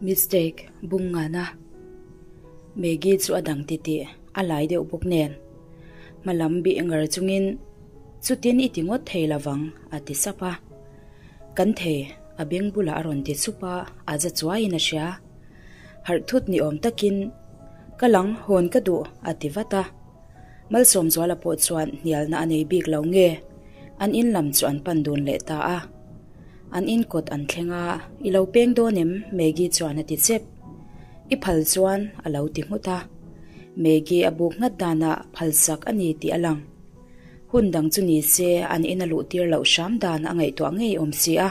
Mistake bung ngana. Maggie chu a dang titih a lai deuh bawk nen. Hmalam bih ngar chungin chutin i ti ngawt thei lovang a ti sap a. Kan thei, a beng bulah a rawn ti chup a, a za chuaiin a hria. Harh thut ni awm takin ka lang hawn ka duh a ti vat a. Malsawmzuala pawh chuan hnialna a nei bik lo nge an in lam chu an pan dun leh ta a. An in kawt an thleng a, I lo peng dawn em? Maggie chuan a ti chep. I phal chuan a lo ti nghut a. Maggie a buk nghat danah phal sak a ni tih a lang. Hun dang chu ni se an in a luh tir loh hram dan a ngaihtuah ngei awm si a.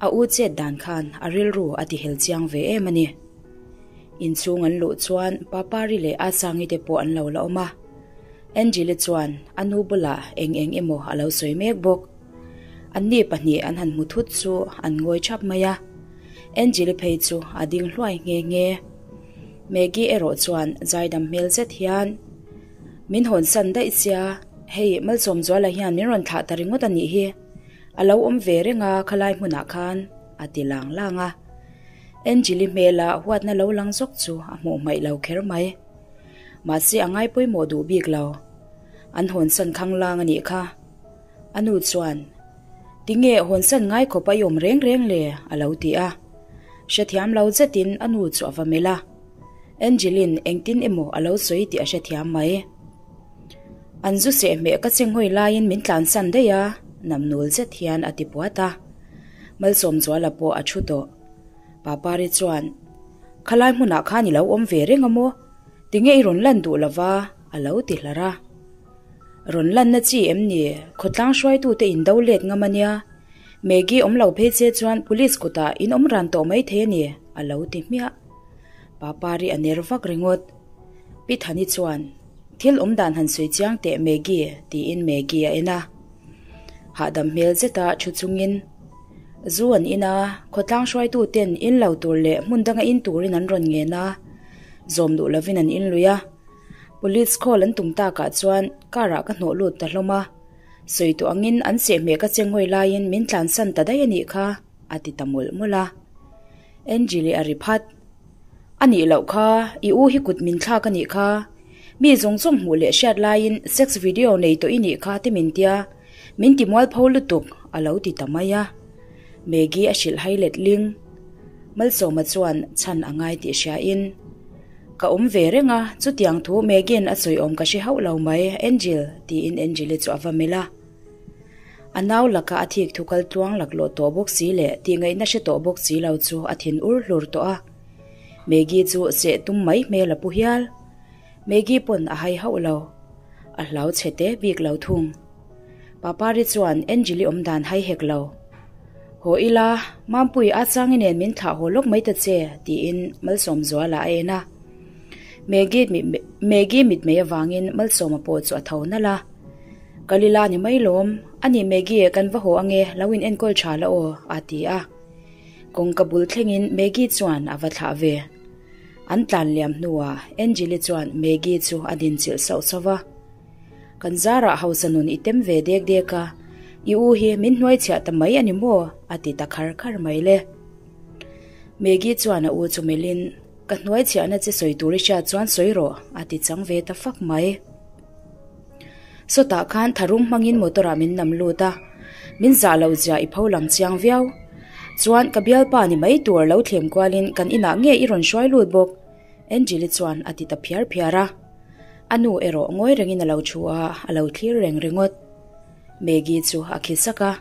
A u chet dan khan a rilru a ti hel chiang ve em a ni. Inchhung an luh chuan Papari leh Asangi te pawh an lo la awm a. Angel-i chuan a nu bulah eng eng emaw a lo sawi mek bawk. Anni pahnih an han hmu thut chu an ngawi thap mai a. Angel-i phei chu a ding hluai nghe nghe. Maggie erawh chuan zaidam hmel zet hian, Min hawnsan daih sia, hei Malsawmzuala hian min rawn thlah ta ringawt a nih hi. A lo awm ve reng a khalai hmunah khan, a ti lang lang a. Angel-i hmela huatna lo lang zawk chu a hmuh hmaih lo kher mai. Mahse a ngai pawimawh duh bik lo. An hawnsan khanglang a nih kha. A nu chuan, Tinge hawnsan ngai khawp a i awm reng reng le? a lo ti a. Hrethiam lo zetin a nu chu a va melh a. Angel-in engtin emaw a lo sawi tih a hrethiam mai. An zu sehhmeh ka chenghawi laiin min tlansan daih a, namnul zet hian a ti puat a. Malsawmzuala pawh a thu tawh. Papari chuan, Khalai hmunah khan i lo awm ve reng a maw? Tinge i rawn lan duh lova? a lo ti hlar a. Rawn lanna chi em ni? Khawtlang hruaitute in do let ngam a nia. Maggie awm lo phei che chuan police kutah in awm ran tawh mai thei a ni, a lo ti hmiah. Papari a ner vak ringawt. Pi Thani chuan, Thil awm dan han sawi chiang teh Maggie, tiin Maggie a en a. Hahdam hmel zeta thu chungin zu an in a, khawtlang hruaitu ten in lo tur leh hmun danga in turin an rawn ngen a, zawm duh lovin an in lui a. Police call an tum takah chuan car ah ka hnawh lut ta hlawm a, sawi tawh angin an sehhmeh ka chenghawi laiin min tlansan ta daih a nih kha, a ti ta mawlh mawlh a. Angel-i a ri phat. A nih loh kha, i u hi kut min thlak a nih kha. Mi zawng zawng hmuh leh hriat laiin sex video nei tawh i nih kha ti min tia, min ti mualpho lutuk, a lo ti ta mai a. Maggie a hrilh hai let ling. Malsawma chuan chhan a ngai tih hriain, Ka awm ve reng a, chutiang thu Maggie-in a sawi awm ka hre hauh lo mai, Angel, tiin Angel-i chu a va melh a. A nau laka a thik thu kal tluang laklawh tawh bawk si leh tihngaihna hre tawh bawk si lo chu a thin ur hlur tawh a. Maggie chu seh tum mai hmel a pu hial. Maggie pawn a hai hauh lo. A hlau chhe te bik lo thung. Papari chuan Angel-i awm dan hai hek lo. Haw ila, Mampui a changi nen min thlah haw lawk mai ta che, tiin Malsawmzuala a en a. Maggie Maggie mitmei avangin Malsawma pawh chu a tho nalh a. Kalila ni mai lawm, a nih Maggie kan va haw ange, lo in enkawl tha la aw, a ti a. Kawngka bul thlengin Maggie chuan a va thlah ve. An tlan liam hnuah Angel-i chuan Maggie chu a din chilh sauh sauh va. Kan zarah hausa nun i tem ve dek dek a, i u hi min hnuai chhiah ta mai a ni maw? a ti ta khar khar mai le. Maggie chuan a u chu melhin, Ka hnuai chhiahna che sawi tur i hriat chuan sawi rawh, a ti chang ve ta fak mai. Sawtah khan tharum hmangin motor ah min nam lut a, min zah loh zia i pho lang chiang viau. Chuan ka bialpa ni mai tur lo thlem kualin kan inah nge i rawn hruai lut bawk? Angel-i chuan a ti ta phiar phiar a. A nu erawh ngawi rengin a lo thu a, a lo thlir reng ringawt. Maggie chu a khi sak a.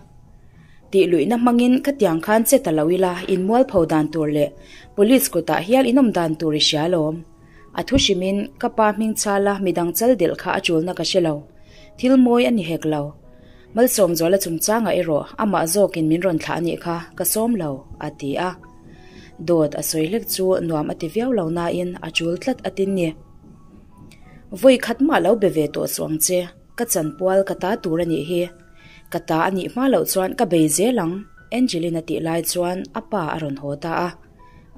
Tih luihna hmangin khatiang khan che ta lo ila inmualpho dan tur leh police kutah hial inawm dan tur i hria alawm. A thu hrimin ka pa hming chhala midang chal delh kha a chulna ka hre lo. Thil mawi a ni hek lo. Malsawmzuala chungchangah erawh amah zawkin min rawn thlah a nih kha ka sawm lo, a ti a. Dawt a sawi hlek chu nuam a ti viau lo nain a chul tlat a tin ni. Vawi khat mah lo be ve tawh suh ang che, ka chanpual ka ta tur a nih hi. Ka ta a nih hma loh chuan ka bei zel ang, Angelina tih lai chuan a pa a rawn haw ta a,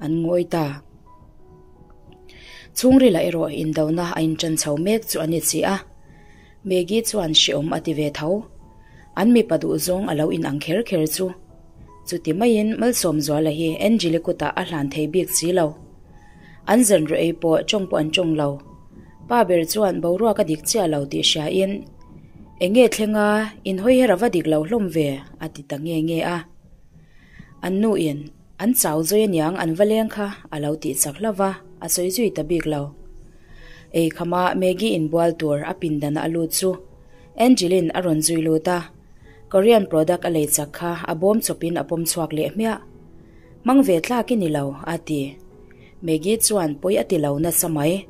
an ngawi ta. Chhungrila erawh indona a inṭan chho mek chu a ni chi a, Maggie chuan hreawm a ti ve tho. An mipa duhzawng a lo inang kher kher chu. Chuti maiin Malsawmzuala hi Angel-i kutah a hlan thei bik si lo. An zan rawh ei pawh tawng pawh an tawng lo. Pa ber chuan boruak a dik chiah lo tih hriain, Eng nge thleng a, inhawi her a va dik lo hlawm ve, a ti ta nge nge a. An nuin, An chau zui aniang an va leng kha, a lo tih chak hlauh va, a sawi zui ta bik lo. Ei khama Maggie inbual tur a pindan a lut chu Angeline a rawn zui lut a, Korean product a lei chak kha a bawm chawpin a pawm chhuak leh hmiah. Hmang ve tlak i ni lo, a ti. Maggie chuan pawi a ti lo nasa mai.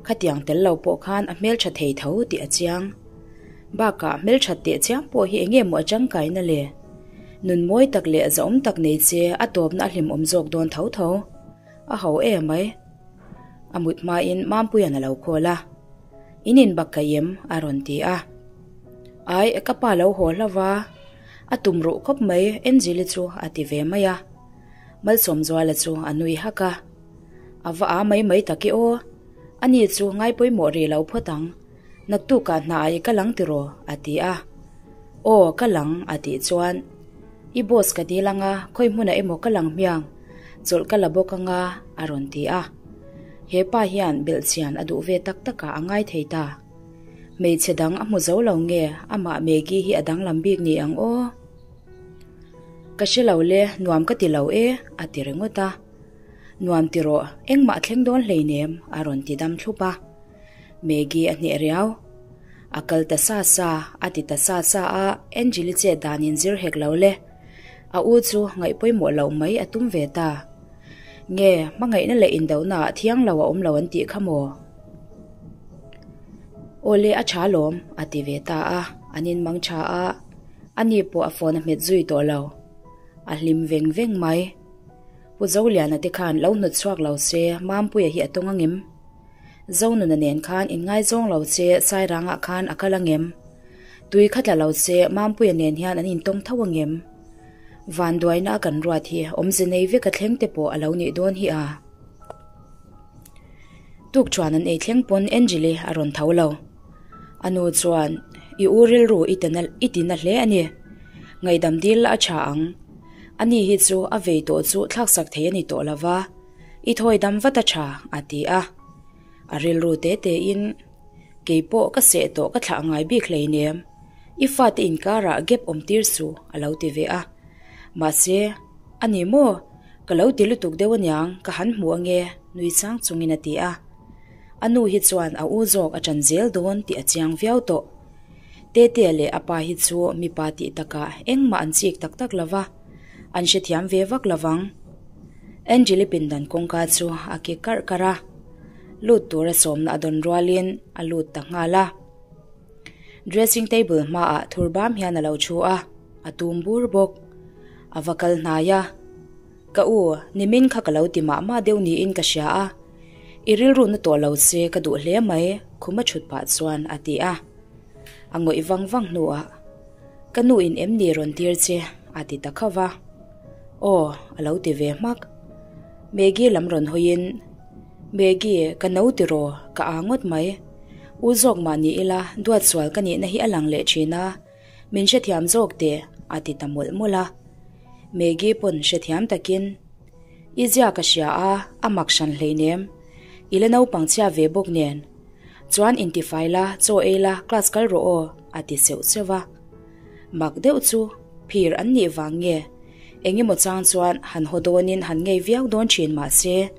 Khatiang tel lo pawh khan a hmeltha thei tho tih a chiang. Bakah hmelthat teh chiang pawh hi enge maw a tangkaina le? Nun mawi tak leh zahawm tak nei che a tawpna a hlimawm zawk dawn tho tho. A ho em mai. A mut hmain Mampuia'n a lo call a. In inbak ka em? a rawn ti a. Ai, ka pa lo haw hlauh va, a tum ruh khawp mai Angel-i chu a ti ve mai a. Malsawmzuala chu a nui hak a. A va a mai mai tak i aw. Ani chu ngai pawimawh rih lo phawt ang. Naktukah hna i kal ang tiraw? a ti a. Aw, kal ang, a tih chuan. I boss ka dil anga, khawi hmunah emaw kal ang hmiang, chawlh ka la bawk anga, a rawn ti a. He pa hian belhchian a duh ve tak takah a ngai thei ta. Hmeichhe dang a hmu zo lo nge amah Maggie hi a danglam bik ni ang aw? Ka hre lo le, nuam ka ti lo e, a ti ringawt a. Nuam ti rawh, engmah a thleng dawn hleinem, a rawn ti dam thlup a. Maggie a hneh riau. A kal ta sa sa, a ti ta sa sa a, Angel-i chet danin zir hek lo le. A u chu ngaih pawimawh loh mai a tum ve ta. Nge, hmangaihna leh indohna ah thiang lo a awm lo an tih kha maw? Aw le, a tha lawm, a ti ve ta a, an inmang tha a, ani pawh a phone a hmet zui tawh lo. A hlim veng veng mai. Pu Zoliana te khan lo hnawt chhuak lo se, Mampuia hi a tawng angem? Zonuna nen khan inngaizawng lo che Sairangah khan a kal angem? Tui kha tla lo che Mampuia nen hian an intawng tho angem? Vanduaina a kan ruat hi awmze nei vek a thleng te pawh a lo nih dawn hi a. Tukṭhuan an ei thleng pawn Angel-i a rawn tho lo. A nu chuan, I u rilru i tana i tina hle a ni. Ngaihdam dil la a tha ang. Ani hi chu a vei tawh chu thlaksak thei a ni tawh lo va. I thawi dam vat a tha, a ti a. A rilru te tein, Kei pawh ka seh tawh ka thlah ngai bik hleinem, i fate inkarah gap awm tir suh, a lo ti ve a. Mahse, a ni maw? Ka lo ti lutuk deuh aniang, ka han hmu ange, nui chang chungin a ti a. A nu hi chuan a u zawk a ṭan zel dawn tih a chiang viau tawh. Tetea leh a pa hi chu mipa tih takah engmah an chik tak tak lo va, an hrethiam ve vak lo vang. Angeli pindan kawngka chu a ki karh karh a, lut tura sawmna a dawn rualin a lut ta nghal a. Dressing table hmaah thur bam hian a lo thu a, a tum bur bawk. A va kal hnai a, Ka u, nimin kha ka lo ti mah mah deuh niin ka hria a, i rilru na tawh lo se ka duh hle mai, khuma thut pah chuan a ti a. A ngawih vang vang hnuah, Ka nu in em ni rawn tir che? a ti ta khauh va. Aw, a lo ti ve hmak. Maggie lam rawn hawiin, Maggie, ka no ti raw, ka aa ngawt mai. U zawk mah ni ila, duat sual ka nihna hi a lang leh thin a, min hrethiam zawk teh, a ti ta mawlh mawlh a. Maggie pawn hrethiam takin, I zia ka hria a, a mak hran hleinem. I la naupang chhia ve bawk nen. Chuan intifai la, chaw ei la, class kal rawh aw, a ti seuh seuh a. Mak deuh chu phir an nih vang nge? Eng emaw chang chuan han haw dawnin han ngei viau dawn thin mah se,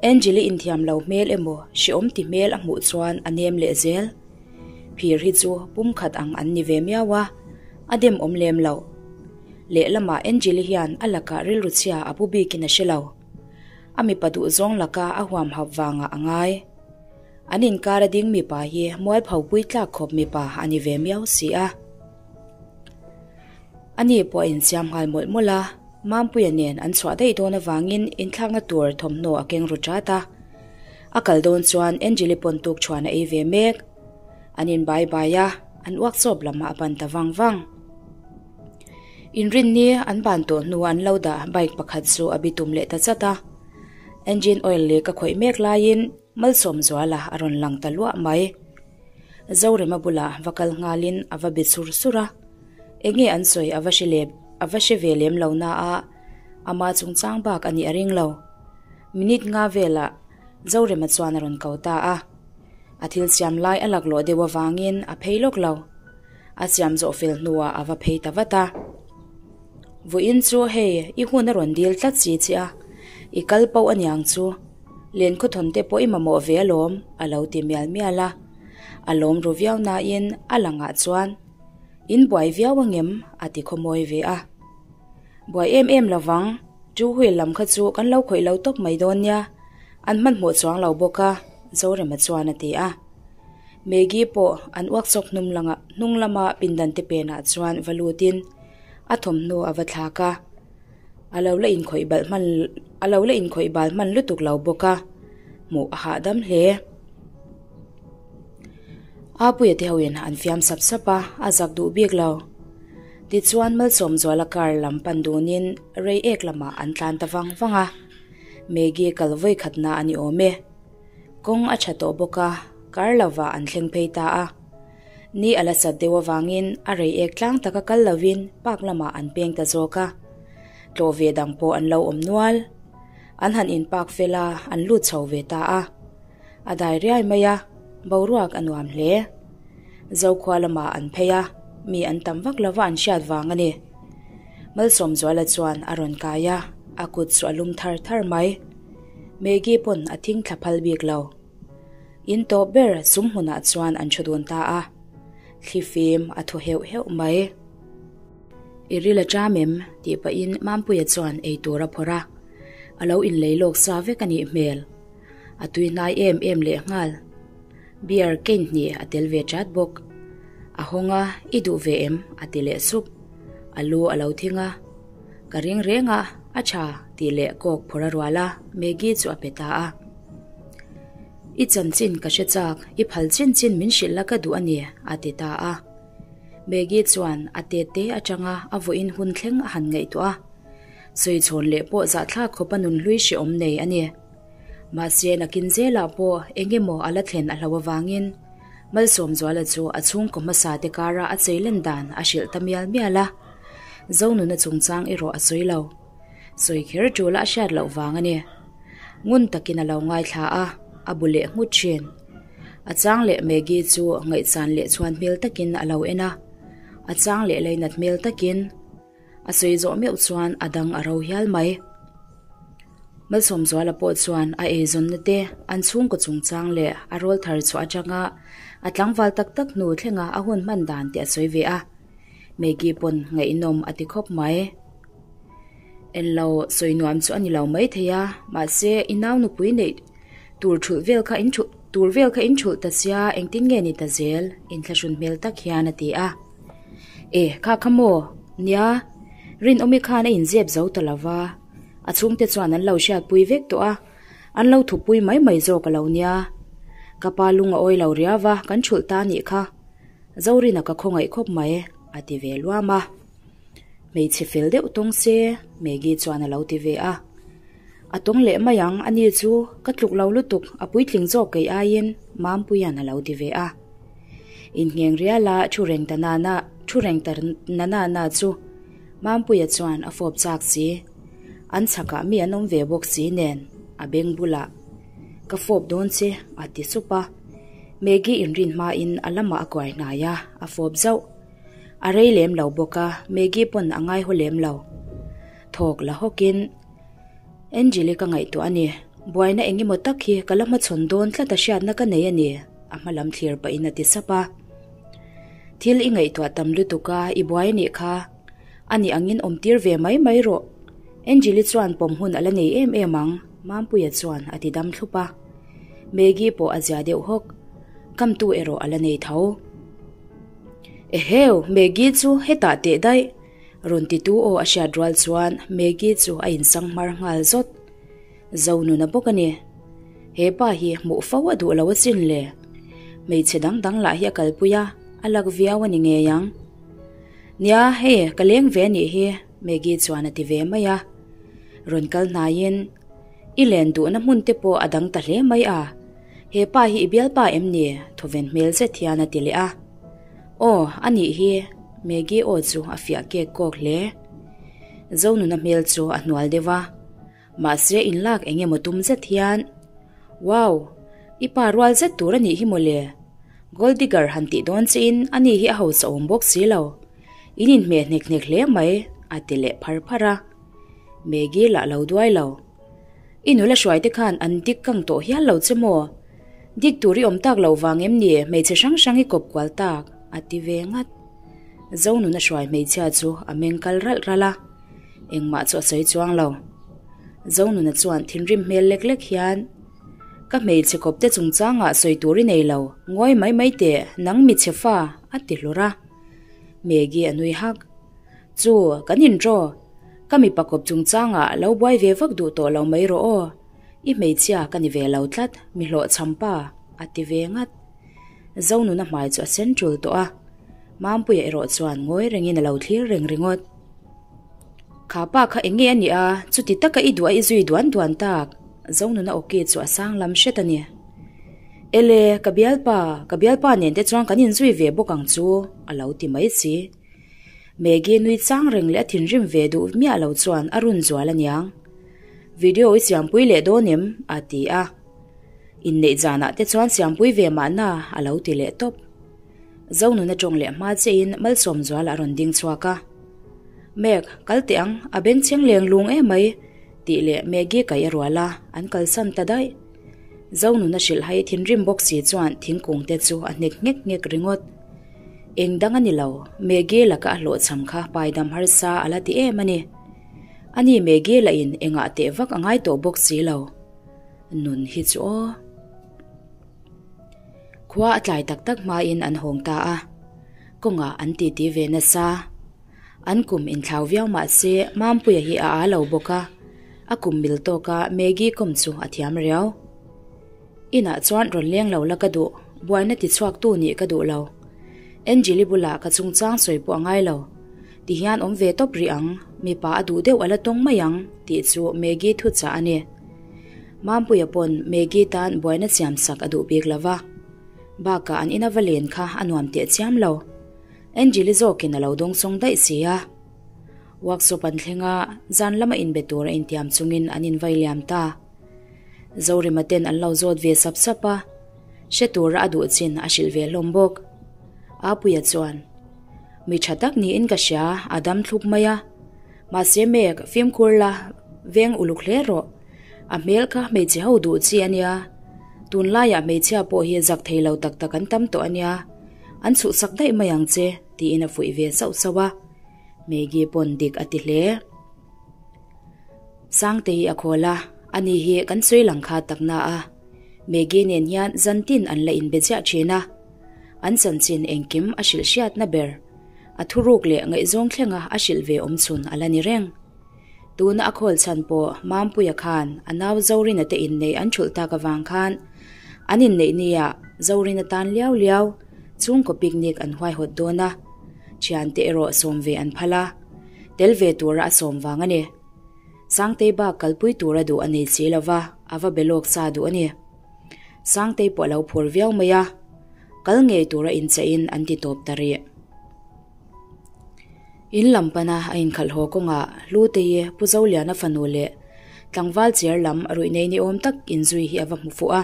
Angel-i inthiam lo hmel emaw hreawm ti hmel a hmuh chuan a nem leh zel. Phir hi chu pumkhat ang an ni ve miau a, a dem awm lem lo. Lehlamah Angel-i hian a lakah rilru chhia a pu bikin a hre lo. A mipa duhzawng laka a huamhap vangah a ngai. An inkar a ding mipa hi mualpho pui tlak khawp mipa a ni ve miau si a. Ani pawh a insiam nghal mawlh mawlh a, Mampuia nen an chhuah daih dawn avangin inthlakna tur thawmhnaw a keng ru chat a. A kal dawn chuan Angeli pawn tuk chhuan a ei ve mek. An in bai bai a, an uak chawp lamah a ban ta vang vang. Inrinni an ban tawh hnu an lo dah bike pakhat chu a bitum leh ta chat a. Engine oil leh ka khawih mek laiin Malsawmzuala a rawn lang ta luah mai. Zorema bulah va kal nghalin a va be sur sur a, enge an sawi a va hre leh. a va hre ve lem lo na a, ama chungchang bak a nih a ring lo. Minute nga velah Zorema chuan a rawn ko ta a. A thil siam lai a laklawh deuh avangin a phei lawk lo. A siam zawh fel hnuah a va phei ta vat a. Vawiin chu hei i hun a rawn dil tlat si che a, i kal poh aniang chu. Lenkhawthawn te pawh i mamawh ve alawm a lo ti mial mial a. A lawm ru viau nain a langah chuan in buai viau angem a ti khawmawi ve a. Buai em em lovang, two wheel lam kha chu kan lo khawih lo tawp mai dawn nia, an hmanhmawh chuang lo bawk a, Zorema chuan a ti a. Maggie pawh an uak chawk hnung langa hnung lama pindan te penah chuan va lutin a thawmhnaw a va thlak a, a lo la inkhawih balh hman a lo la inkhawih bal hman lutuk lo bawk a, hmuh a hahdam hle. Apuia te hoin an fiam sap sap a, a zak duh bik lo. Tichuan Malsawmzuala car lam pan dunin rei ek lamah an tlan ta vang vang a, Maggie kal vawi khatna a ni awm e. Kawng a tha tawh bawk a, kar lovah an thleng phei ta a. Ni a la sat deuh avangin a rei ek tlang taka kal lovin park lamah an peng ta zawk a. Tlawh ve dang pawh an lo awm nual. An han in park fel a, an lut chho ve ta a. A dai riai mai a, boruak a nuam hle. Zokhua lamah an phei a, mi an tam vak lova an hriat vang a ni. Malsawmzuala chuan a rawn kai a, a kut chu a lum thar thar mai. Maggie pawn a thing thla phal bik lo. In tawp ber sum hmunah chuan an thu dun ta a, thli fim a thu heuh heuh mai. I ril a ṭam em? tih pahin Mampuia chuan ei tur a phawrh a, a lo inlei lawk sa vek a nih hmel. A tui hnai em em leh nghal. Beer cane hnih a tel ve chat bawk. A hawng a, I duh ve em? a ti leh sup. A lu a lo thing a. Ka ring reng a, a tha tih leh kawk phawrh a rual a, Maggie chu a pe ta a. I chanchin ka hre chak, i phal chin chin min hrilh la ka duh a ni, a ti ta a. Maggie chuan a te te atanga a vawiin hun thleng a han ngaihtuah a. Sawi chhawn leh pawh zahthlak khawpa nunhlui hrehawm nei a ni. Mahse nakin zelah pawh eng emaw a la thlen a hlo avangin Malsawmzuala chu a chhungkaw hmasa te kara a cheilen dan a hrilh ta mial mial a. Zonuna chungchang erawh a sawi lo. Sawi kher tul a hriat loh vang a ni. Ngun takin a lo ngaithla a, a bu leh nghut thin. A chang leh Maggie chu ngaihchan leh chhuan hmel takin a lo en a, a chang leh leinat hmel takin. A sawi zawh meuh chuan a dang a ro hial mai. Malsawmzuala pawh chuan a eizawnna te, an chhungkaw chungchang leh a rawl thar chhuah atanga a tlangval tak tak hnu thlenga a hun hman dan te a sawi ve a. Maggie pawn ngaihnawm a ti khawp mai. Enlo sawi nuam chu a ni lo maithei a, mahse i nau nupui neih tur thulh vel kha in thulh tur vel kha in thulh ta sia engtin nge ni ta zel inthlahrun hmel tak hian a ti a. E, kha kha maw? Nia, Rinawmi khan a inzep zo ta lo va, a chhungte chuan an lo hriatpui vek tawh a, an lo thupui mai mai zawk a lo nia. Ka pa lung a awi lo riau va, kan thulh ta anih kha. Zorina ka khawngaih khawp mai, a ti ve luam a. Hmeichhe fel deuh tawng se, Maggie chuan a lo ti ve a. A tawng leh mai ang, ani chu ka tluk lo lutuk, a puitling zawk kei aiin, Mampuia'n a lo ti ve a. Inngheng riala thu reng ta nana thu reng ta na nana chu Mampuia chuan a fawp chak si. An chhakah mi an awm ve bawk si nen a beng bulah Ka fawp dawn che a ti sup a. Maggie inrin hmain a lamah a kuai hnai a, a fawp zauh. A rei lem lo bawk a, Maggie pawn a ngaihaw lem lo. Thawk la hawkin Angel-i ka ngaihtuah a ni. Buaina eng emaw tak hi ka la hmachhawn dawn tlat a hriatna ka nei a ni, a hma lam thlir pahin a ti sap a. Thil i ngaihtuah tam lutuk a, i buai a nih kha. A nih angin awm tir ve mai mai rawh. Angel-i chuan pawm hun a la nei em em ang, Mampuia chuan a ti dam thlup a. Maggie pawh a zia deuh hawk. Kamtu erawh a la nei tho. Eheu, Maggie chu hetah teh daih. Rawn titu aw a hriat rual chuan Maggie chu a insang hmar nghal zawt. Zonuna bawk a ni. He pa hi hmuh fo a duh lo asin le. Hmeichhe dang dang lah hi a kalpui a, a lak viau a ni ngei ang. Nia, hei ka leng ve anih hi, Maggie chuan a ti ve mai a. Rawn kal hnaiin, I len duhna hmun te pawh a dang ta hle mai a. He pa hi i bialpa em ni? Thawven hmel zet hian a ti leh a. Aw, a nih hi, Maggie aw chu a fiah kek kawk hle. Zonuna hmel chu a hnual deuh a, mahse inlak eng emaw tum zet hian, Wow! I pa rual zet tur a nih hi mawle. Gold digger han tih dawn chiin ani hi a hausa awm bawk si lo. In inhmeh hnek hnek hle mai, a ti leh phar phar a. Maggie lah lo duai lo. I nula hruaite khan an dik kang tawh hial lo che maw? Dik tur i awm tak loh vang em ni hmeichhe hrang hrang i kawp kual tak? a ti ve ngat. Zonuna hruai hmeichhia chu a meng kal ralh ralh a, engmah chu a sawi chuang lo. Zonuna chuan thinrim hmel lek lek hian, Ka hmeichhe kawpte chungchangah sawi tur i nei lo, ngawi mai mai teh, nang michhe fa, a ti hlur a. Maggie a nui hak. Chu, kan indraw. Ka mipa kawp chungchangah lo buai ve vak duh tawh lo mai rawh aw. I hmeichhia ka ni ve lo tlat, mi hlawhchham pa, a ti ve ngat. Zonuna hmai chu a sen tul tawh a, Mampuia erawh chuan ngawi rengin a lo thlir reng ringawt. Kha pa kha eng nge a nih a, chuti taka i duh a i zui duan duan tak, Zonuna awki chu a sang lam hret a ni. Ele, ka bialpa, ka bialpa nen te chuan kan inzui ve bawk ang chu, a lo ti mai si. Maggie nui chang reng leh a thinrim ve duh miah lo chuan a run zual aniang. Video i siampui leh dawn em? a ti a. Inneih zanah te chuan siampui ve mahna a lo ti leh tawp. Zonun a tawng leh hma chiahin Malsawm zuala a rawn ding chhuak a. Meg, kal teh ang, a bengchheng leng lung emai, tih leh Maggie kaih a rual a, an kalsan ta daih. Zonun a hrilh hai thinrim bawk si chuan thingkung te chu a hnek nghek nghek ringawt. Eng dang a ni lo, Maggie laka a hlawhchham kha paidam harsa a la ti em a ni. Ani Maggie lahin engah teh vak a ngai tawh bawk si lo. Nun hi chu aw. Khua a tlai tak tak hmain an hawng ta a, kawngah an titi ve nasa. An kum inthlau viau mah se Mampuia hi a aa lo bawk a, a kum mil tawka Maggie kawm chu a thiam riau. Inah chuan rawn leng lo la ka duh, buaina ti chhuak tu nih ka duh lo. Angeli bulah ka chungchang sawi pawh a ngai lo. Ti hian awm ve tawp rih ang, mipa a duh deuh a la tawng mai ang tih chu Maggie thuchah a ni. Mampuia pawn Maggie tan buaina siam sak a duh bik lo va. Bakah an ina va len kha a nuam teh chiam lo. Angeli zawkin a lo dawngsawng daih si a. Workshop an thleng a, zan lama inbe tur a intiam chungin an invai liam ta. Zorima ten an lo zawt ve sap sap a, hre tura a duh chin a hrilh ve hlawm bawk. Apuia chuan, Mi tha tak niin ka hria, a dam thlup mai a. Mahse mek, fimkhur la, veng uluk hle rawh. A hmel kha hmeichhe ho duh chi a nia. Tunlaiah hmeichhia pawh hi zak thei lo tak tak an tam tawh a nia. An chhuhsak daih mai ang che, tiin a fuih ve sauh sauh a. Maggie pawn dik a ti hle. Sangte hi a khawl a, ani hi kan sawi lang kha tak na a, Maggie nen hian zantin an la inbe ziah thin a, an chanchin engkim a hrilh hriatna ber, a thuruk leh ngaihzawng thlenga a hrilh ve awm chhun a la ni reng. Tuna a khawl chhan pawh Mampuia khan a nau Zorina te inneih an thulh tak avang khan an inneih nia Zorina tan liau liau chhungkaw picnic an huaihawt dawn a, thiante erawh sawm ve an phal a. Tel ve tura a sawm vang a ni. Sangtei bak kalpui tura duh a nei si lo va, a va be lawk sa duh a ni. Sangtei pawh a lo phur viau mai a, kal ngei tura incheiin an ti tawp ta rih. In lam pana a inkhalh haw kawngah Hlutei Pu Zoliana fanu leh tlangval chiar lam ruih nei ni awm tak inzui hi a va hmu fuh a.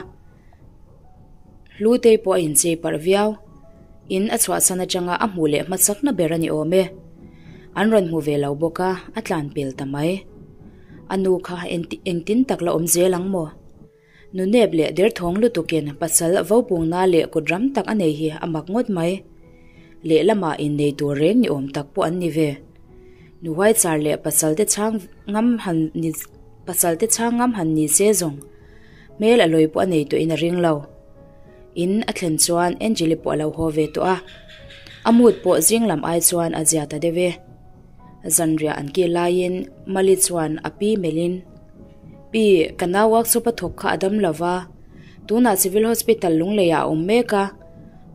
Hlutei pawh a inchei parh viau. In a chhuahsan atanga a hmuh leh hmasakna ber a ni awm e. An rawn hmu ve lo bawk a, a tlan pel ta mai. A nu kha engtin tak la awm zel ang maw? Nu nep leh derthawng lutukin pasal vopungna leh kut ram tak a nei hi a mak ngawt mai. Lehlamah innei tur reng ni awm tak pawh an ni ve. Nu huaichar leh pasal te chhang ngam han ni pasal te chhang ngam han ni se zawng. Hmel a lawi pawh a nei tawhin a ring lo. In a thlen chuan Angeli pawh a lo haw ve tawh a. A mood pawh zing lam ai chuan a zia ta deuh e. Zanriah an kil laiin Mali chuan a pi melhin, Pi, ka nau workshop a thawk kha a dam lo va, tunah Civil Hospital Lungleiah a awm mek a,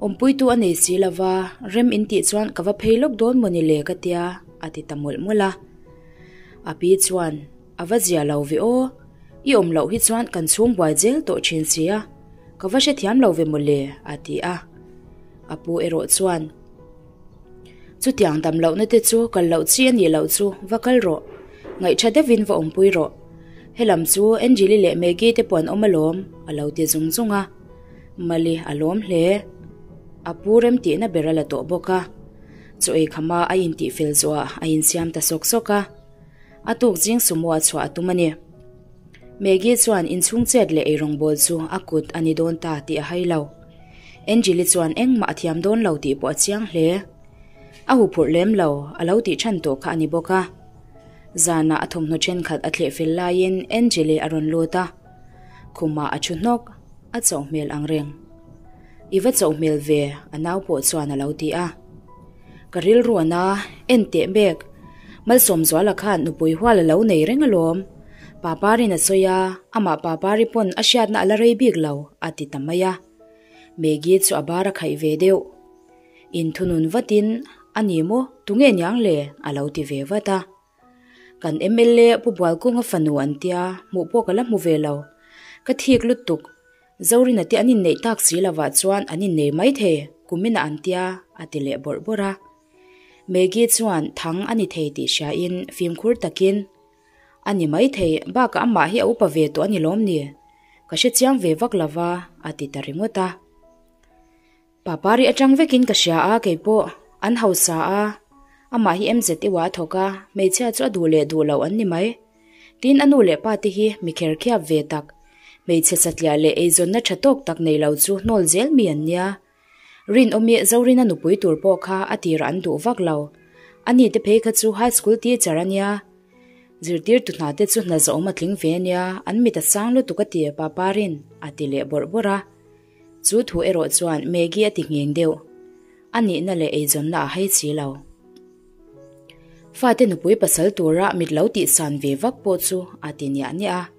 awmpuitu a nei si lo va, rem in tih chuan ka va phei lawk dawn mawni le ka tia, a ti ta mawlh mawlh a. A pi chuan, A va zia lo ve aw, i awm loh hi chuan kan chhung buai zel tawh thin sia, ka va hrethiam lo ve mawle, a ti a. A pu erawh chuan, Chutiang dam lohna te chu kal loh chi a nih loh chu, va kal rawh. Ngaihṭha deuhin va awmpui rawh. Helam chu Angeli leh Maggie te pawh an awm alawm, a lo ti zung zung a. Mali a lawm hle. A pu remtihna ber a la tawh bawk a. Chaw ei khama a intihfel zawhah a insiam ta sawk sawk a. A tuk zing sumo a chhuah a tum a ni. Maggie chuan inchhung chet leh eirawngbawl chu a kut a ni dawn ta tih a hai lo. Angeli chuan engmah a thiam dawn lo tih pawh a chiang hle. A huphurh lem lo, a lo tih than tawh kha a ni bawk a. Zanah a thawmhnaw thenkhat a thleh fel laiin Angeli a rawn lut a. Khumah a thu hnawk, a chauh hmel ang reng. I va chauh hmel ve, a nau pawh chuan a lo ti a. Ka rilru a na, en teh mek. Malsawmzuala khan nupui hual a lo nei reng alawm. Papari'n a sawi a, amah Papari pawn a hriatna a la rei bik lo, a ti ta mai a. Maggie chu a bar a khaih ve deuh. Inthunun vatin, A ni maw, tunge niang le? a lo ti ve vat a. Kan mla Pu Bualkunga fanu an tia, hmuh pawh ka la hmu ve lo. Ka thik lutuk. Zorina te an inneih tak si lovah chuan an innei mai thei, kuminah an tia, a ti leh bawrh bawrh a. Maggie chuan thang a ni thei tih hriain fimkhur takin, A ni mai thei, bakah amah hi a upa ve tawh a ni lawm ni? Ka hre chiang ve vak lova, a ti ta ringawt a. Papari atang vekin ka hria a, keipawh an hausa a, amah hi MZU ah a thawk a, hmeichhia chu a duh leh duh loh an ni mai. Tin, a nu leh pa te hi mi kher khiap ve tak, hmeichhe satliah leh eizawnna tha tawk tak nei lo chu hnawl zel mi an nia. Rinawmi Zorina nupui tur pawh kha a tirah an duh vak lo. Ani te phei kha chu high school teacher a nia. Zirtirtu hna te chu hna zawhawm a tling ve a nia, an mit a sang lutuk a ti Paparin a ti leh bawrh bawrh a. Chu thu erawh chuan Maggie a ti ngheng deuh. A nihna leh eizawnna a hai si lo. Fate nupui pasal tura mit lo tihsan ve vak pawh chu a ti niah niah a.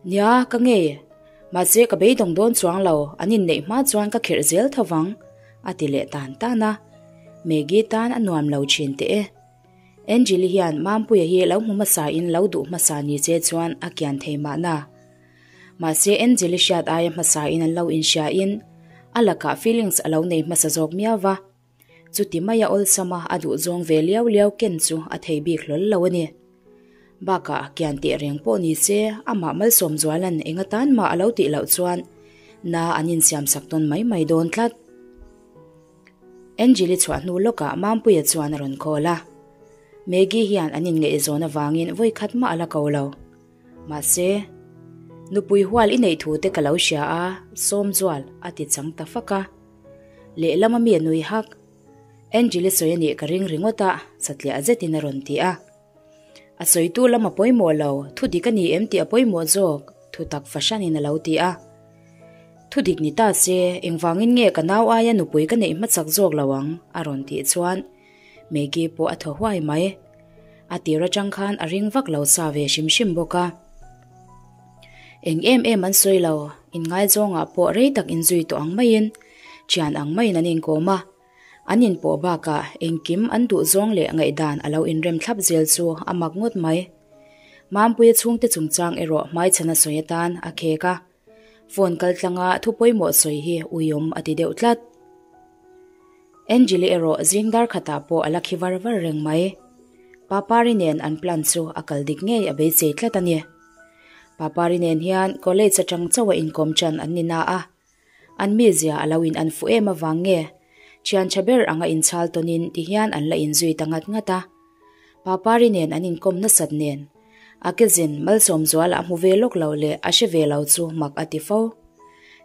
Nia, ka ngei. Mahse ka beidawng dawn chuang lo, an inneih hma chuan ka khirh zel tho vang, a ti leh tan tan a. Maggie tan a nuam lo thin teh e. Angeli hian Mampuia hi lo hmu hmasa in lo duh hmasa ni che chuan a kian thei mahna. Mahse Angeli hriat aia hmasa in an lo inhria in a lakah feelings a lo nei hmasa zawk miau va. Chuti maia awlsama a duh zawng ve liau liau ken chu a thei bik hlawl lo a ni. Bakah kian teh reng pawh ni se amah Malsawmzuala'n eng atan mah a lo tih loh chuan na an insiamsak tawn mai mai dawn tlat. Angeli chhuah hnu lawkah Mampuia chuan a rawn call a. Maggie hian an inngaihzawn avangin vawikhat mah a la ko lo. Mahse, nupui hual i neih thu te ka lo hria a, Sawmzual a ti chang ta fak a. Lehlam a mi a nui hak. Angel-i sawi a nih ka ring ringawt a, satliah zetin a rawn ti a. A sawitu lam a pawimawh lo, thu dik a ni em tih a pawimawh zawk, thu tak fahranin a lo ti a. Thu dik ni ta se, engvangin nge ka nau aia nupui ka neih hmachak zawk lo ang, a rawn tih chuan Maggie pawh a thaw huai mai. A tir atang khan a ring vak lo sa ve hrim hrim bawk a. Eng em em an sawi lo, inngaizawngah pawh rei tak inzui tawh ang maiin, thian ang maiin an inkawm a. An inpawh bakah engkim an duhzawng leh ngaihdan a lo inrem thlap zel chu a mak ngawt mai. Mampuia chhungte chungchang erawh hmaichhana sawi atan a khek a. Phone kaltlanga thu pawimawh sawi hi uiawm a ti deuh tlat. Angeli erawh zing dar khatah pawh a la khi var var reng mai. Papari nen an plan chu a kal dik ngei a beisei tlat a ni. Papari nen hian college atang chauh a inkawm chan an ni na a, an mizia a lo in an fuh em avang nge thian tha ber anga inchhal tawnin ti hian an la inzui ta ngat ngat a. Papari nen an inkawm nasat nen a kezin Malsawmzuala a hmu ve lawk lo leh a hre ve lo chu mak a ti fo.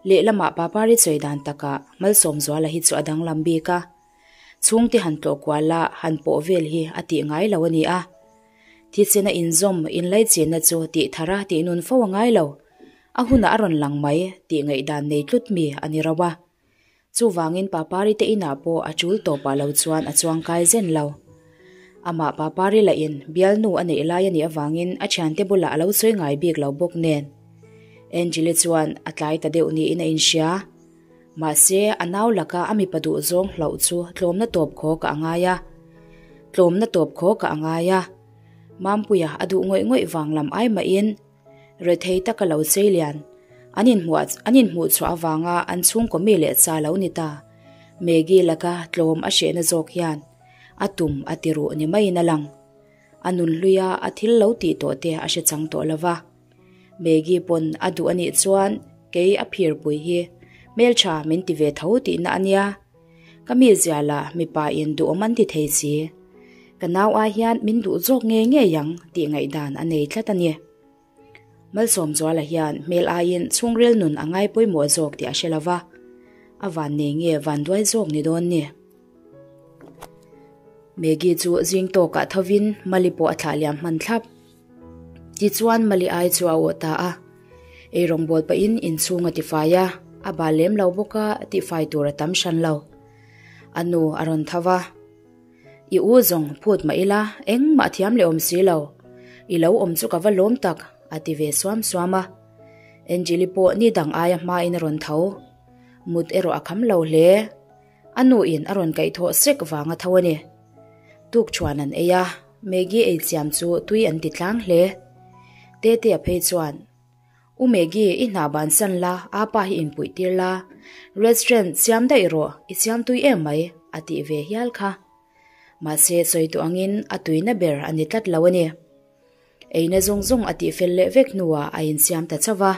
Lehlamah Papari sawi dan takah Malsawmzuala hi chu a danglam bik a, chhungte han tlawh kual a han pawh vel hi a tih ngai lo a ni a. Thisen a inzawm inlaichenna chu tih thar a tih nun fo a ngai lo, a hunah a rawn lang mai tih ngaihdan nei tlut mi a ni rauh a. Chuvangin Papari te inah pawh a chul tawpah lo chuan a chuangkai zen lo. Amah Papari lahin bialnu a neih lai a nih avangin a thiante bulah a lo sawi ngai bik lo bawk nen. Angeli chuan a tlai ta deuh niin a inhria. Mahse, a nau laka a mipa duh zawng hlauh chu tlawmna tawp khawkah a ngai a. Tlawmna tawp khawkah a ngai a. Mampuia a duh ngawih ngawih vang lam ai mahin Rethei taka lo chei lian. An inhmuh an inhmuh chhuah avanga an chhungkaw mi leh cha lo ni ta. Maggie laka tlawm a hrehna zawk hian a tum a ti ruh ni maiin a lang. A nunhluia a thil lo tih tawh te a hre chang tawh lo va. Maggie pawn a duh a nih chuan kei a phirpui hi hmeltha min ti ve tho tihna a nia. Ka mizia lah mipa in duhawm an ti thei si. Ka nau ai hian min duh zawk ngei ngei ang tih ngaihdan a nei tlat a ni. Malsawmzuala hian hmel aiin chhungril nun a ngai pawimawh zawk tih a hre lo va, a van nei nge van duai zawk ni dawn ni. Maggie chu zing tawkah thovin Mali pawh a thlah liam hman thlap. Tichuan Mali ai chu a awh ta a, eirawngbawl pahin inchhung a tifai a, a bal lem lo bawk a, tihfai tur a tam hran lo. A nu a rawn tho va. I u zawng phut mah ila, engmah thiam leh awm si lo. I lo awm chu ka va lawm tak, a ti ve suam suam a. Angeli pawh ni dang aia hmain a rawn tho. Mut erawh a kham lo hle. A nuin a rawn kaihthawh sek vang a tho a ni. Tukṭhuan an ei a, Maggie ei chiam chu tui an ti tlang hle. Tetea phei chuan, U Maggie, i hna bansan la, apa hi inpuih tir la, restaurant siam daih rawh, i siam tui em mai, a tih ve hial kha. Mahse, sawi tawh angin a tuina ber a ni tlat lo a ni. Eina zawng zawng a tih fel leh vek hnuah a insiam ta chauh va.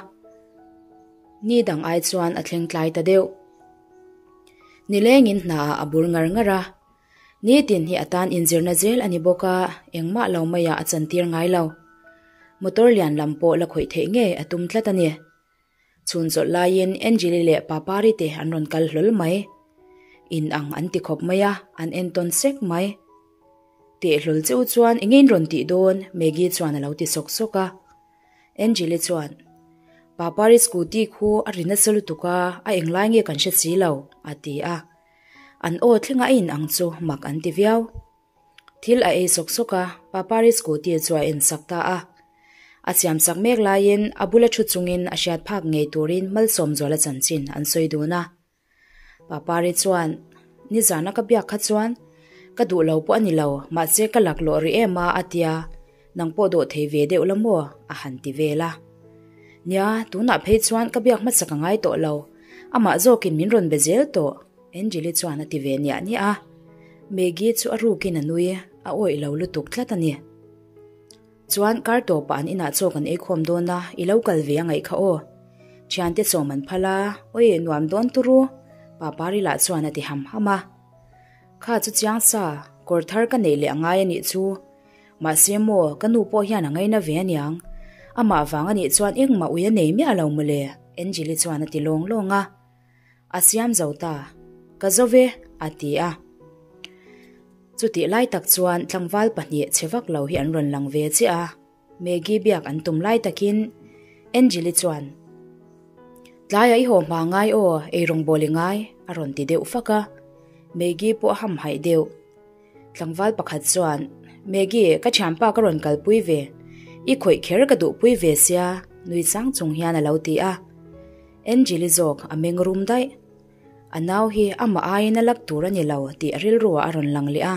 Ni dang ai chuan a thleng tlai ta deuh. Nilengin hnaah a bur ngar ngar a. Nitin hi a tan inzirna zel a ni bawk a, engmah lo maiah a chantir ngai lo. Motor lian lam pawh la khawih theih ngei a tum tlat a ni. Chhun chawlh laiin Angeli leh Papari te an rawn kal hlawl mai. In ang an ti khawp mai a, an entawn sek mai. Teh hlawl cheu chuan eng nge in rawn tih dawn? Maggie chuan a lo ti sawk sawk a. Angeli chuan, Papari scooty khu a ri nasa lutuk a, a englai nge kan hre si lo, a ti a. An aw thlenga a in ang chu mak an ti viau. Thil a ei sawk sawk a, Papari scooty chu a en sak ta a. A siam sak mek laiin a bula thu chungin a hriat phak ngei turin Malsawmzuala chanchin an sawi dun a. Papari chuan, Nizana ka biak kha chuan ka duh lo pawh a ni lo, mahse ka laklawh rih em a a tia, nang pawh dawh thei ve deuh la maw? a han ti vel a. Nia, tunah phei chuan ka biak hmasa ka ngai tawh lo, amah zawkin min rawn be zel tawh, Angeli chuan a ti ve niah niah a. Maggie chu a rukin a nui, a awih lo lutuk tlat a ni. Chuan kar tawpah an inah chaw kan ei khawm dawn a, i lo kal ve a ngaih kha aw. Thiante sawm an phal a, awi nuam dawn turu, Papari lah chuan a ti ham ham a. Kha chu chiang sa, kawr thar ka neih leh a ngai a nih chu. Mahse maw, ka nu pawh hian a ngaina ve aniang. Amah vang a nih chuan engmah ui a nei miah lo mawle, Angeli chuan a ti lawng lawng a. A siam zo ta. Ka zo ve, a ti a. Chutih lai tak chuan tlangval pahnih chhe vak lo hi an rawn lang ve chiah a, Maggie biak an tum lai takin Angeli chuan, Tlaiah i haw hma ngai aw, eirawngbawl i ngai, a rawn ti deuh fak a. Maggie pawh a hamhaih deuh. Tlangval pakhat chuan, Maggie, ka thianpa ka rawn kalpui ve. I khawih kher ka duhpui ve sia, nui chang chung hian a lo ti a. Angeli zawk a meng rum daih. A nau hi amah aiin a lak tur a ni lo tih a rilruah a rawn lang leh a.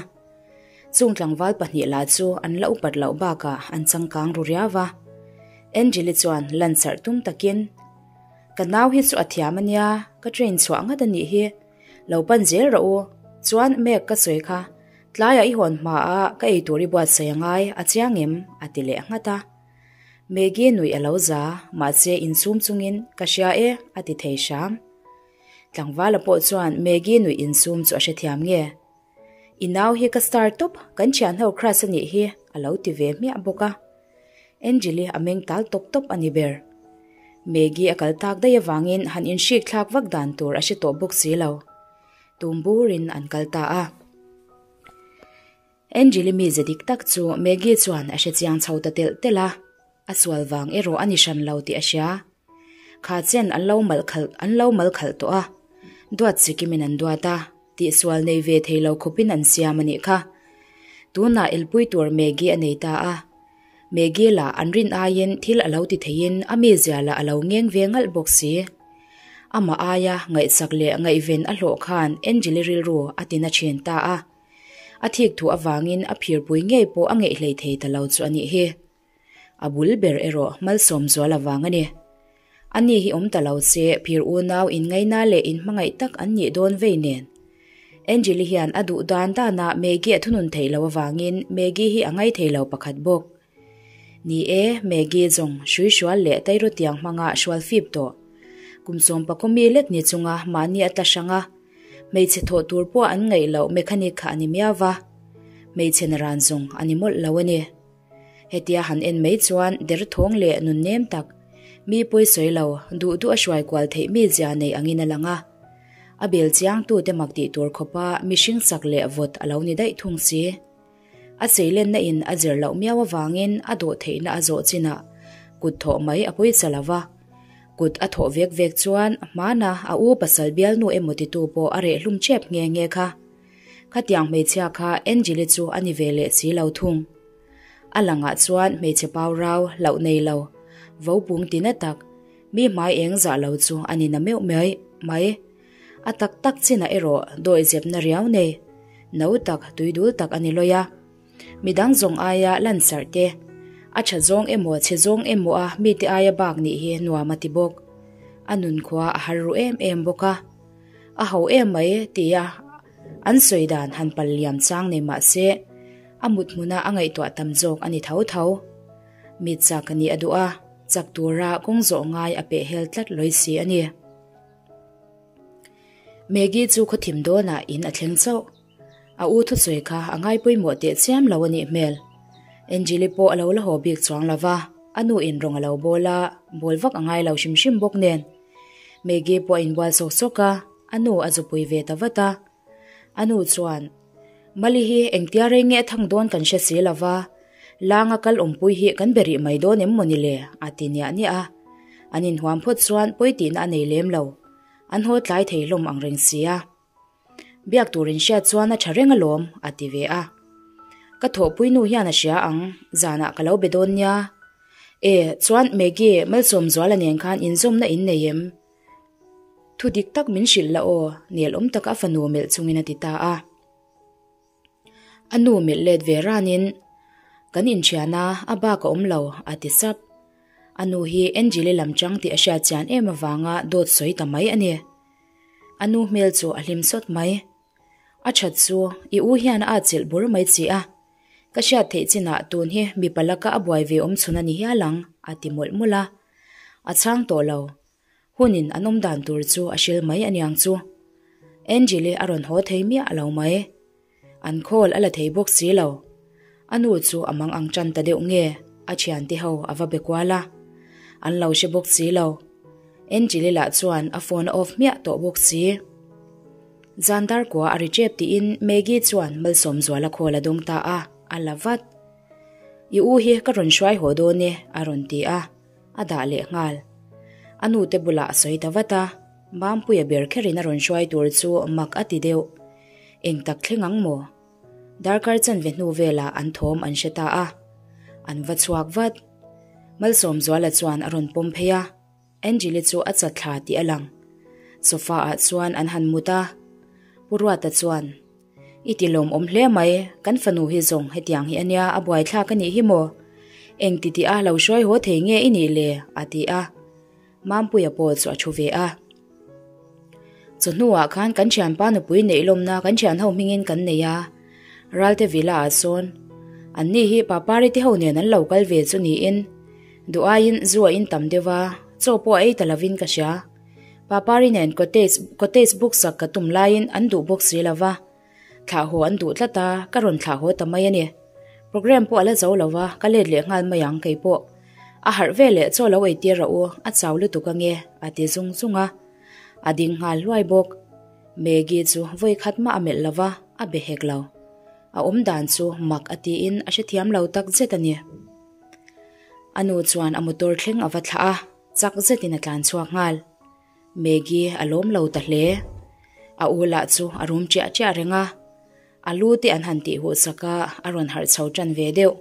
Chung tlangval pahnih lah chu an la upat loh bakah an changkang ru riau va. Angeli chuan lansarh tum takin, Ka nau hi chu a thiam a nia, ka train chhuah ngat a nih hi. Lo pan zel rawh u. Chuan Meg ka sawi kha, tlaiah i hawn hma a ka ei tur i buatsaih a ngai, a chiang em? a ti leh nghat a. Maggie nuih a lo za, mahse insum chungin, Ka hria e, a ti thei hram. Tlangvala pawh chuan Maggie nuih insum chu a hrethiam nge? I nau hi ka star tawp, kan thianho crush a nih hi, a lo ti ve hmiah bawk a. Angel-i a meng tal tawp tawp a ni ber. Maggie a kal tak daih avangin han inhrik thlak vak dan tur a hre tawh bawk si lo. Tum burin an kal ta a. Angel-i mize dik tak chu Maggie chuan a hre chiang chho ta telh telh a, a sual vang erawh a ni hran lo tih a hria. Kha chen an lo mal khalh an lo mal khalh tawh a, duat sikimin an duat a, tihsual nei ve thei lo khawpin an siam a nih kha. Tunah elpui tur Maggie a nei ta a, Maggie lah an rin aiin thil a lo ti theiin a mizia lah a lo ngeng ve ngalh bawk si. Amah aia ngaihsak leh ngaihven a hlawh khan Angel-i rilru a ti na thin ta a. A thik thu avangin a phirpui ngei pawh a ngeih hlei thei ta lo chu a nih hi. A bul ber erawh malsawm zual avang a ni. Ani hi awm ta lo se phir unau inngaina leh inhmangaih tak an nih dawn vei nen. Angel-i hian a duh dan dana Maggie a thunun theih loh avangin Maggie hi a ngai thei lo pakhat bawk. Ni e, Maggie zawng hrui hrual leh tairu tiang hmanga hrual fip tawh. Kum sawmpakaw mi lek ni chunga mahni a tla hrang a, hmeichhe thawh tur pawh an ngaih loh mechanic kha a ni miau va. Hmeichhe naran zawng a ni mawlh lo a ni. Hetia han en mai chuan derthawng leh nun nem tak, mi pawi sawi lo, duh duh a hruai kual theih mi zia nei angin a lang a. A bel chiangtute mak tih tur khawpa mihring chak leh vawt a lo ni daih thung si. A cheilenna in a zir loh miau avangin a dawh theihna a zawh chinah kut thawh mai a pawi cha lo va. Kut a thawh vek vek chuan hmana a u pasal bialnu emaw titu pawh a reh hlum ṭep nghe nghe kha. Khatiang hmeichhia kha Angel-i chu a ni ve leh si lo thung. A langah chuan hmeichhe pau rau hlauh nei lo, vo pung ti na tak, mi hmai eng zah lo chu a ni na meuh mai mai. A tak tak chinah erawh dawihzepna riau nei, no tak, tuidul tak a ni lawi a. Midang zawng aia lansarh te, a tha zawng emaw chhe zawng emaw a mite aia bak nih hi nuam a ti bawk. A nunkhua a har ru em em bawk a. A ho em mai tia an sawi dan han pal liam chang nei mah se, a mut hmuna a ngaihtuah tam zawk a ni tho tho. Mi chak a nih a duh a, chak tura kawng zawh ngai a peh hel tlat lawi si a ni. Maggie chu khawthim dawnah in a thleng chauh. A u thusawi kha a ngai pawimawh teh chiam lo a nih hmel. Angeli pawh a lo la haw bik chuang lo va, a nu in rawng a lo bawl a, bawl vak a ngai lo hrim hrim bawk nen. Maggie pawh a inbual sawk sawk a, a nu a zupui ve ta vat a. A nu chuan, Mali hi engtia rei nge a thang dawn kan hre si lo va, langa kal awmpui hi kan be rih mai dawn em mawni le? a ti niah niah a. An inhuam phawt chuan pawi tihna a nei lem lo. An haw tlai thei hlawm ang reng si a. Biak tur in hriat chuan a tha reng alawm, a ti ve a. Ka thawhpui nu hian a hria ang, zanah ka lo be dawn nia. E, chuan Maggie, Malsawmzuala nen khan inzawmna in nei em? Thu dik tak min hrilh la aw, nel awm taka a fanu melh chungin a ti ta a. A nu melh let ve ranin, Kan inthian a, a bak a awm lo, a ti sap. A nu hi Angel-i lam chang tih a hriat chian em avanga dawt sawi ta mai a ni. A nu hmel chu a hlim sawt mai. A that chu, i u hian a atchilh bur mai chi a. Ka hriat theih chinah tun hi mipa laka a buai ve awm chhun a ni hial ang, a ti mawlh mawlh a. A chhang tawh lo. Hunin an awm dan tur chu a hril mai aniang chu. Angel-i a rawn haw thei miah lo mai. An call a la thei bawk si lo. A nu chu a mang ang tan ta deuh nge, a thiante ho a va be kual a. An lo hre bawk si lo. Angel-i lah chuan a phone a off hmiah tawh bawk si. Zan dar kua a ri tep tiin Maggie chuan Malsawmzuala call a dawng ta a, a la vat. I u hi ka rawn hruai haw dawn e, a rawn ti a, a dah leh nghal. A nute bulah a sawi ta vat a, Mampuia ber kherin a rawn hruai tur chu mak a ti deuh. Eng tak thleng ang maw? Darkar chanve hnu velah an thawm an hre ta a, an va chhuak vat. Malsawmzuala chuan a rawn pawm phei a, Angeli chu a chat thla tih a lang. Sofa ah chuan an han mut a, Pu Ruata chuan, I ti lawmawm hle mai, kan fanu hi zawng hetiang hi ania a buaithlak a nih hi maw? Eng ti tih a lo hruai haw thei nge i nih le? a ti a. Mampuia pawh chu a thu ve a. Chawhnuah khan kan thianpa nupui neih lawmna kan thianho hmingin kan nei a, Ralte Villa ah sawn anni hi Papari te ho nen an lo kal ve chu niin duh aiin zu a in tam deuh a, chaw pawh a ei ta lovin ka hria. Papari nen cottage cottage book sak ka tum laiin an duh bawk si lo va. Thlah haw an duh tlat a, ka rawn thlah haw ta mai a ni. Programme pawh a la zo lo va, ka let leh nghal mai ang kei pawh. A harh ve leh chaw lo ei tir rawh u, a chau lutuk ange, a ti zung zung a. A ding nghal hluai bawk. Maggie chu vawi khat mah a melh lo va, a be hek lo. A awm dan chu mak a tiin a hrethiam lo tak zet a ni. A nu chuan a motor thleng a va thlah a, chak zetin a tlan chhuak nghal. Maggie a lawm lo ta hle. A u lah chu a rum chiah chiah reng a. A lu te an han tih huh sak a, a rawn harh chho tan ve deuh.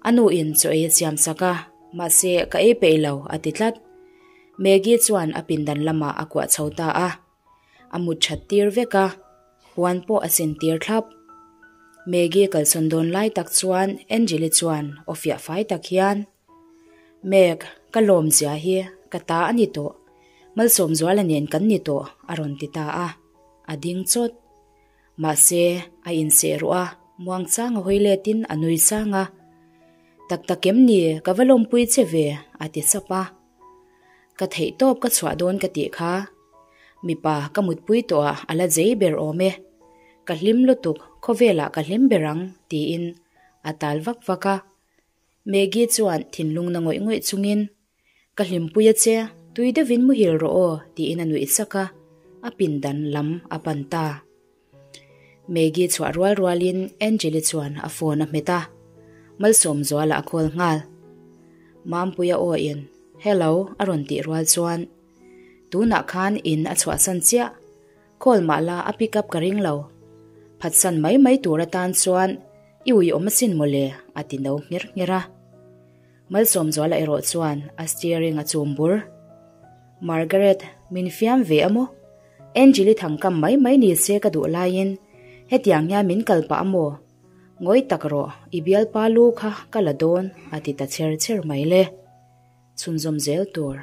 A nu in chaw ei a siam sak a, mahse ka ei peih lo a ti tlat. Maggie chuan a pindan lamah a kuah chho ta a. A mut that tir vek a, puan pawh a sin tir thlap. Maggie kalsawn dawn lai tak chuan Angel-i chuan aw fiah fai tak hian, Meg, ka lawm zia hi ka ta a ni tawh, Malsawmzuala nen kan ni tawh, a rawn ti ta a. A ding chawt. Mahse, a inseh ruh a, muangchang a hawi letin a nui sang a. Tak tak em ni, ka va lawmpui che ve, a ti sap a. Ka theih tawp ka chhuah dawn ka tih kha. Mipa ka mutpui tawh ah a la zei ber awm e. Ka hlim lutuk, khawvelah ka hlim ber ang, tiin a tal vak vak a. Maggie chuan thinlung na ngawih ngawih chungin, Ka hlimpui a che, tui deuhin muhil rawh aw, tiin a nuih sak a, a pindan lam a pan ta. Maggie chhuah rual rualin Angeli chuan a phone a hmet a, Malsawmzuala a call nghal. Mampuia aw in, Hello, a rawn tih rual chuan, Tunah khan in a chhuahsan chiah, Call mah la a pick up ka ring lo. Phatsan mai mai tur atan chuan i ui awm asin mawle a ti no ngher ngher a. Malsawmzuala erawh chuan a steering a chum bur. Margaret, min fiam ve a maw? Angel-i thangkam mai mai ni se ka duh laiin hetiang hian min kal pah a maw? Ngawi tak rawh, i bialpa lu kha ka la dawn a ti ta chher chher mai le. Chhunzawm zel tur.